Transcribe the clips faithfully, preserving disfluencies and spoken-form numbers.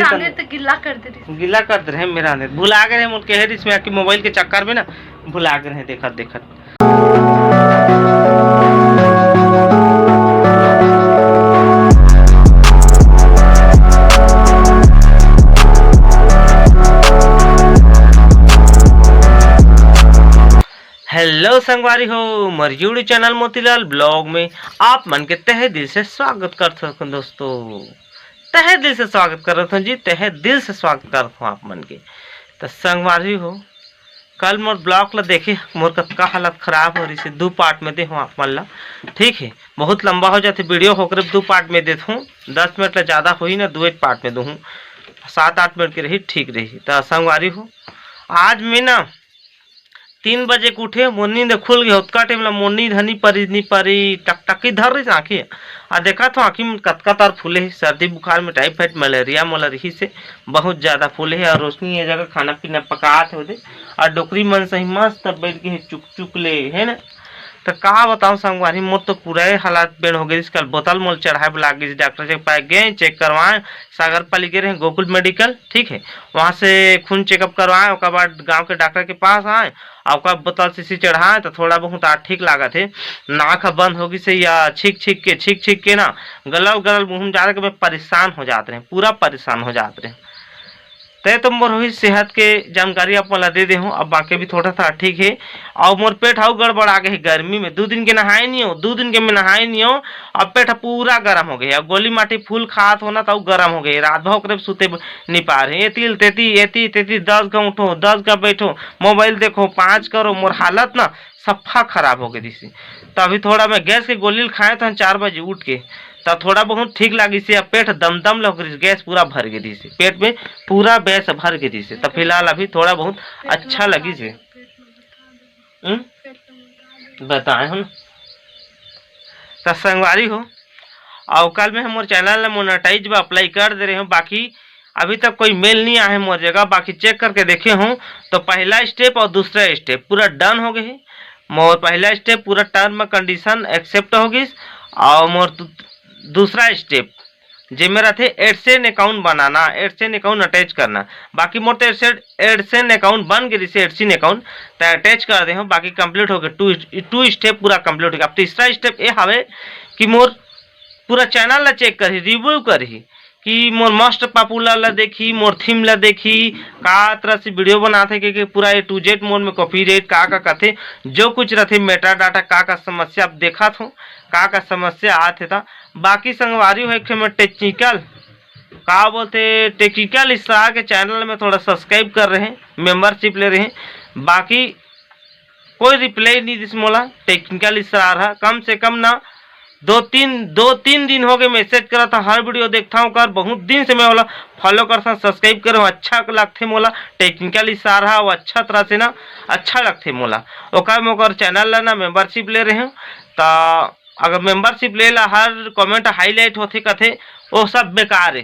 आने तो गिल्ला कर दे रही। गिल्ला कर दे रहे मेरा आने। भुला गए रहे, मोर कहे रिस में कि मोबाइल के चक्कर में ना भुला गए रहे देखत देखत। हेलो संगवारी हो, मोर YouTube चैनल मोतीलाल ब्लॉग में आप मन के तहे दिल से स्वागत करत हों दोस्तों। तहे दिल से स्वागत करत हों जी, तहे दिल से स्वागत करत हों आप मन के। त संगवारी हो, कल मोर ब्लॉग ला देखे, मोर कतका हालत खराब हो रही से, दू पार्ट में दे हों आप मन ला। ठीक है, बहुत लंबा हो जाथे वीडियो, ओकरे दू पार्ट में देत हों, दस मिनट ला ज्यादा होही ना, दू एक पार्ट में दूहूँ, सात आठ मिनट के रही, ठीक रही। त संगवारी हो, आज मैं ना तीन बजे के उठे, मोर नींद खुल गए, ओतका टाइम ला मोर नींद हनी परी, नी परी, टकटकी धर रही आँखी। आ देखत हों आँखी में कतका तार फूले हे, सर्दी बुखार में टाइफाइड मलेरिया मोला रही से बहुत ज्यादा फूले हे। और रोशनी ये जगह खाना पीना पकात हे ओदे, और डोकरी मन सही मस्त बैठ गए हे चुक चुक ले, है ना। तो का बताऊं संगवारी, मोर तो पूरा ही हालात बेन हो गए। कल बोतल मोल चढ़ाए बर लाग गई, डॉक्टर के पास गए, चेक करवाए, सागर पाली गए रहे गोकुल मेडिकल, ठीक है, वहाँ से खून चेकअप करवाए, ओकर बाद गांव के डॉक्टर के पास आए, आ ओकर बोतल शीशी चढ़ाए तो थोड़ा बहुत आ ठीक लागत हे। नाक ह बंद हो गइस हे या छींक छींक के, छींक छींक के ना गलल गलल मुंह में जात रहे, मैं परेशान हो जात रहे, पूरा परेशान हो जात रहे। तय तो मोर वही सेहत के जानकारी आप मन ला दे दे हूँ। अब बाकी भी थोड़ा सा ठीक है। और मोर पेट हाउ गड़बड़ा गए है गर्मी में, दू दिन के नहाए नहीं हो, दू दिन के मैं नहाए नहीं हो। अब पेट पूरा गर्म हो गए, अब गोली माटी फूल खात हो ना तो गर्म हो गए, रात भर ओकरे में सुते नहीं पा रहे, एती ले तेती, एती तेती, दस का उठो, दस का बैठो, मोबाइल देखो, पाँच करो, मोर हालत ना सफा खराब हो गई थी। तो अभी थोड़ा मैं गैस के गोली खाए था चार बजे उठ के, तो थोड़ा बहुत ठीक लगी से, अब पेट दम दम लग रही, गैस पूरा भर गई थी, पेट में पूरा गैस भर गई थी। तो फिलहाल अभी थोड़ा बहुत अच्छा लगी से। हम्म? बताए हूँ ना। तो संगवारी हो, और कल मैं हमर चैनल ला मोनेटाइज बर अप्लाई कर दे रहे हूँ, बाकी अभी तक कोई मेल नहीं आए मोर जगह, बाकी चेक करके देखे हूँ तो पहला स्टेप और दूसरा स्टेप पूरा डन हो गए है। मोर पहला स्टेप पूरा टर्म कंडीशन एक्सेप्ट हो गइस, और मोर दू-, दूसरा स्टेप जेमे रथे एडसेंस अकाउंट बनाना, एडसेंस अकाउंट अटैच करना। बाकी मोर तो एडसेंस, एडसेंस अकाउंट बन गए, एडसेंस अकाउंट तो अटैच कर दे हूँ, बाकी कंप्लीट हो गए, टू, टू स्टेप पूरा कंप्लीट हो गया। अब तीसरा स्टेप ये हवे कि मोर पूरा चैनल ला चेक करही, रिव्यू करही कि मोर मोस्ट पॉपुलर ला देखही, मोर थीम ला देखही, का तरह से वीडियो बनात हे, के, के पूरा ए टू जेड मोर में कॉपीराइट का का कथे, जो कुछ रथे मेटा डाटा, का का समस्या आप देखत हो, का का समस्या आत हे। ता बाकी संगवारी हो, एक ठे मैं टेक्निकल, का बोलते, टेक्निकल इसरार के चैनल में थोड़ा सब्सक्राइब कर रहे हैं, मेंबरशिप ले रहे हैं, बाकी कोई रिप्लाई नहीं दिस मोला। टेक्निकल इसरार हा कम से कम ना दो तीन, दो तीन दिन हो गए मैसेज करत हा, हर वीडियो देखता हूँ कर, बहुत दिन से मैं ओला फॉलो करता हूँ, सब्सक्राइब करे हूँ, अच्छा लगथे मोला। टेक्निकल इसरार हा वो अच्छा तरह से ना अच्छा लगथे मोला। ओकर मैं ओकर चैनल ला ना मेंबरशिप ले रहे हूँ, त अगर मेंबरशिप ले ला हर कमेंट हाईलाइट होथे कथे, वो सब बेकार है।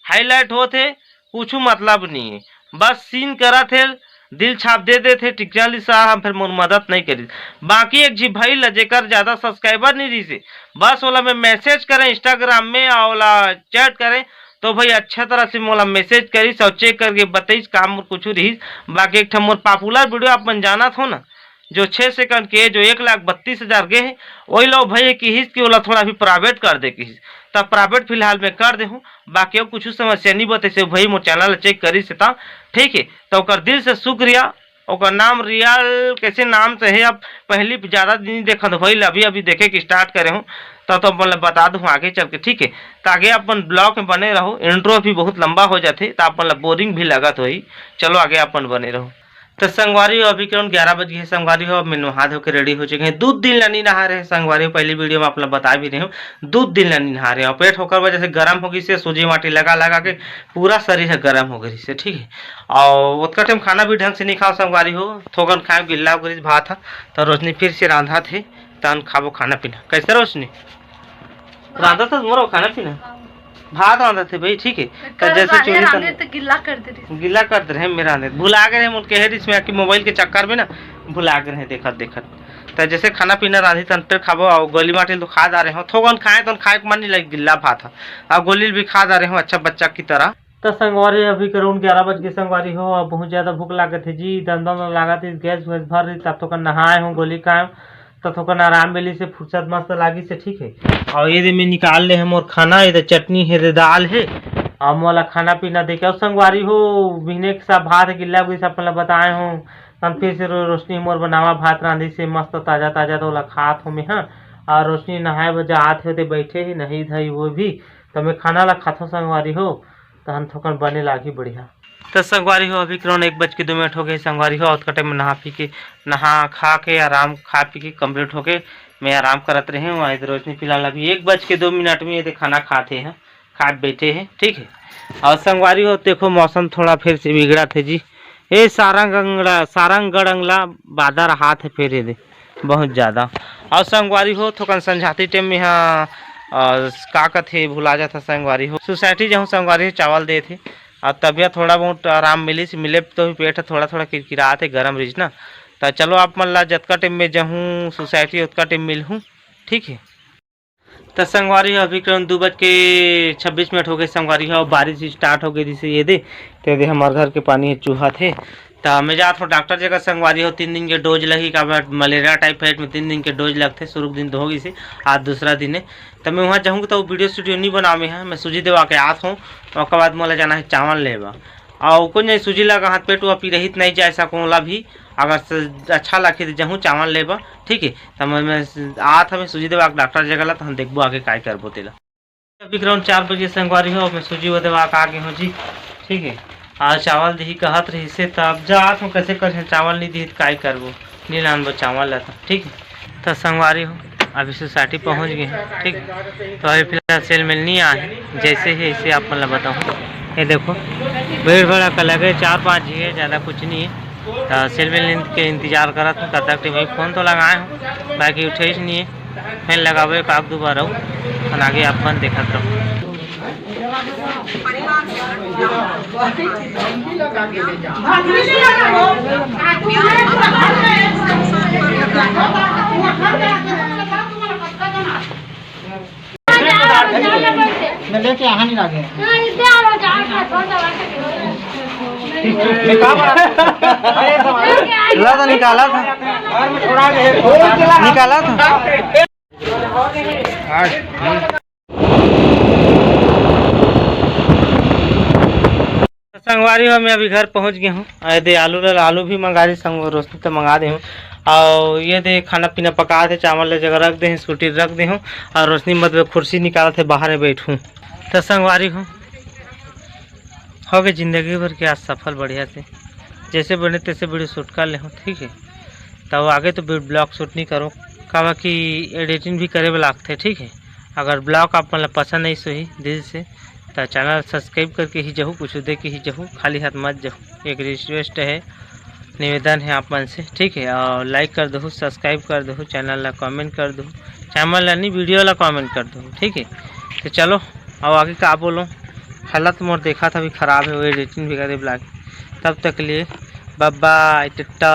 हाईलाइट होत हे, कुछु मतलब नहीं है, बस सीन करत हे, दिल छाप दे देत हे, टिकटॉक साहब फिर मोर मदद नहीं करिस। बाकी एक झी भाई ला जेकर ज्यादा सब्सक्राइबर नहीं रहिस हे, बस ओला मैं मैसेज करें इंस्टाग्राम में और ओला चैट करें, तो भाई अच्छा तरह से मोला मैसेज करिस और चेक करके बताइस काम कुछ रहिस। बाकी एक ठन मोर पॉपुलर वीडियो आप मन जानत हो ना, जो छः सेकंड के, जो एक लाख बत्तीस हजार गे हे, वही लो भाई किहिस कि ओला थोड़ा भी प्राइवेट कर दे किहिस, तब प्राइवेट फिलहाल मैं कर दे हूँ। बाकी और कुछ समस्या नहीं बताइस भाई, मोर चैनल चेक करिस हे ता, ठीक है, तो ओकर दिल से शुक्रिया। ओकर नाम रियल कैसे नाम से है, अब पहली ज़्यादा दिन नहीं देखा तो भाई, अभी अभी देखे कि स्टार्ट करे हूँ, तो, तो मतलब बता दूँ आगे चल के, ठीक है। तो आगे अपन ब्लॉग में बने रहो, इंट्रो भी बहुत लंबा हो जाथे, तो अपन ला बोरिंग भी लगत होही। चलो आगे अपन बने रहो। तो संगवारी हो, अभी के ग्यारह बज गए संगवारी हो, अब मैं नहा धो के रेडी हो चुके हैं। दू दिन ला नहीं नहा रहे संगवारी हो, पहली वीडियो में आप लोग बता भी रहे हूँ, दू दिन ला नहीं नहा रहे हो। पेट होकर वजह से गर्म हो गई से, सूजी माटी लगा लगा के पूरा शरीर है गर्म हो गई से, ठीक है। और उतका टाइम खाना भी ढंग से नहीं खाओ संगवारी हो, थोकन खाए गिल्ला हो गई भात है, तो रोशनी फिर से रांधा थे, तन खाबो खाना पीना। कैसे रोशनी? रांधा था तुम्हारा खाना पीना? भात रांधा थे भाई, ठीक है। तो कल जैसे रांधे चोरी रांधे कर तो गिल्ला कर दे रही। गिल्ला कर दे रहे हैं मेरा ने, भुला गए हम उनके हेड इसमें कि मोबाइल के चक्कर में ना भुला गए हैं देखत देखत। तो जैसे खाना पीना रांधी तन पे खाबो, और गोली माटी तो खा जा रहे हो, थोकन खाए तो खाए के मन नहीं लगे, गिल्ला भात है, और गोली भी खा जा रहे हो अच्छा बच्चा की तरह। त संगवारी, अभी करीबन ग्यारह बज के संगवारी हो, अब बहुत ज्यादा भूख लागत हे जी, दम दम लागत हे, गैस वैस भर रही, तब तो कर नहाए हूँ, गोली खाए हूँ, तब तो कर आराम मिली से फुर्सत मस्त लागी से, ठीक है। और ये दे मैं निकाल ले हूँ मोर खाना, ये दे चटनी है, ये दे दाल है, और मोला खाना पीना दे के, और संगवारी हो, बिहने के सब भात गिल्ला गुई सब पहले बताए हूँ, तन फिर से रो-, रोशनी मोर बनावा भात रांधी से मस्त ताजा ताजा, तो ओला खात हूँ मैं, हाँ। और रोशनी नहाए बर जात हे, ते बैठे ही नहीं धई वो भी, तो मैं खाना ला खाथों संगवारी हो। तहन थोकन बने लागही बढ़िया। त संगवारी हो, अभी करीबन एक बज के दो मिनट हो गए संगवारी हो, ओतका टाइम में नहा पी के, नहा खा के आराम, खा पी के कंप्लीट होके मैं आराम करत रहे हूँ। आज रोशनी फिलहाल अभी एक बज के दो मिनट में ये दे खाना खाते हैं, खा बैठे हैं, ठीक है। और संगवारी हो, देखो मौसम थोड़ा फिर से बिगड़त हे जी, ए सारंग अंगड़ा, सारंगढ़ अंगला बादर हाथ हे फेरे दे बहुत ज्यादा। और संगवारी हो, थोकन संझाती टाइम में यहाँ, अ, का कथे, भुला जाता संगवारी हो, सोसाइटी जहूँ संगवारी हो, चावल देत हे, और तबियत थोड़ा बहुत आराम मिलिस, मिले तो भी पेट ह थोड़ा थोड़ा किरकिरात हे, गरम रहिस ना। त चलो आप मन ला जतका टाइम में जहूँ सोसाइटी, ओतका टाइम मिलहूँ, ठीक है। त संगवारी हो, अभी करीबन दू बज के छब्बीस मिनट हो गए संगवारी हो, बारिश स्टार्ट हो गई, जैसे ये दे, ते दे हमार घर के पानी चूहत हे। त मैं जात हूँ डॉक्टर जगह संगवारी हो, तीन दिन के डोज लगी, काबर मलेरिया टाइफाइड में तीन दिन के डोज लगथे, शुरू दिन तो हो गई से, आज दूसरा दिन है। त मैं वहाँ जाहूँ तो वीडियो स्टूडियो नहीं बनावे हैं, मैं सूजी देवा के आत हूँ, ओकर बाद मोला जाना है चावल लेबा। और कुछ नहीं, सूजी लगा हाथ पेट हुआ पी रही नहीं जाए सकोला भी, अगर स-, अच्छा लगे तो जहूँ चावल लेबा, ठीक है। त मैं, मैं आत हमें सूजी देवा के डॉक्टर जगह ला, तो हम देखबो आगे काय करबो तेला। अभी ग्राउंड चार बजे संगवारी हो, मैं सूजी वो देवा के आगे हूँ जी, ठीक है। आज चावल दिही कहत रही से, तब जात हूँ कैसे कर चावल नहीं दिही त काय करबो, नहीं लानबो चावल ला तो, ठीक है। त संगवारी हो, अभी सोसाइटी पहुँच गए हैं, ठीक है। तो अभी फिलहाल सेल मेल नहीं आए हैं, जैसे ही ऐसे आप मन ला बताऊँ। ये देखो, भीड़ भड़ाका लगे, चार पाँच ही है, ज़्यादा कुछ नहीं है। त सेल मेल के इंतजार करत हूँ, तब तक टीम फोन तो लगाए हूँ, बाकी उठे ही नहीं है। फिर लगावे एक आग दो बार अउ, अपन आगे अपन देखत रहो। मैं लेके यहाँ नहीं लागे। ला था, निकाला था। निकाला था। संगवारी हो, मैं अभी घर पहुंच गया हूँ। अरे दे आलू ला, आलू भी मंगा रही संग, रोशनी तो मंगा दे हूँ। और ये दे खाना पीना पका थे, चावल ले जगह रख दे, स्कूटी रख दे हूँ। और रोशनी मतलब कुर्सी निकाल थे, बाहर में बैठूँ। तो संगवारी हो, हो गए जिंदगी भर के आज सफल बढ़िया से, जैसे बने तैसे वीडियो शूट कर ले हूँ, ठीक है। तब आगे तो ब्लॉग शूट नहीं करो, काबर कि एडिटिंग भी करे बर लागथे, ठीक है। अगर ब्लॉग आप मन ला पसंद नहीं सोही दिल से, तो चैनल सब्सक्राइब करके ही जहू, कुछ दे के ही जहू, खाली हाथ मत जहू। एक रिक्वेस्ट है, निवेदन है आप मन से, ठीक है। और लाइक कर दहू, सब्सक्राइब कर दहू, चैनल ला कमेंट कर दहू, चैनल ला नहीं, वीडियो ला कमेंट कर दहू, ठीक है। तो चलो, अब आगे का बोलो, हालत मोर देखा था अभी खराब है, वो एडिटिंग भी करे बर लागे। तब तक के लिए बाय बाय, टाटा।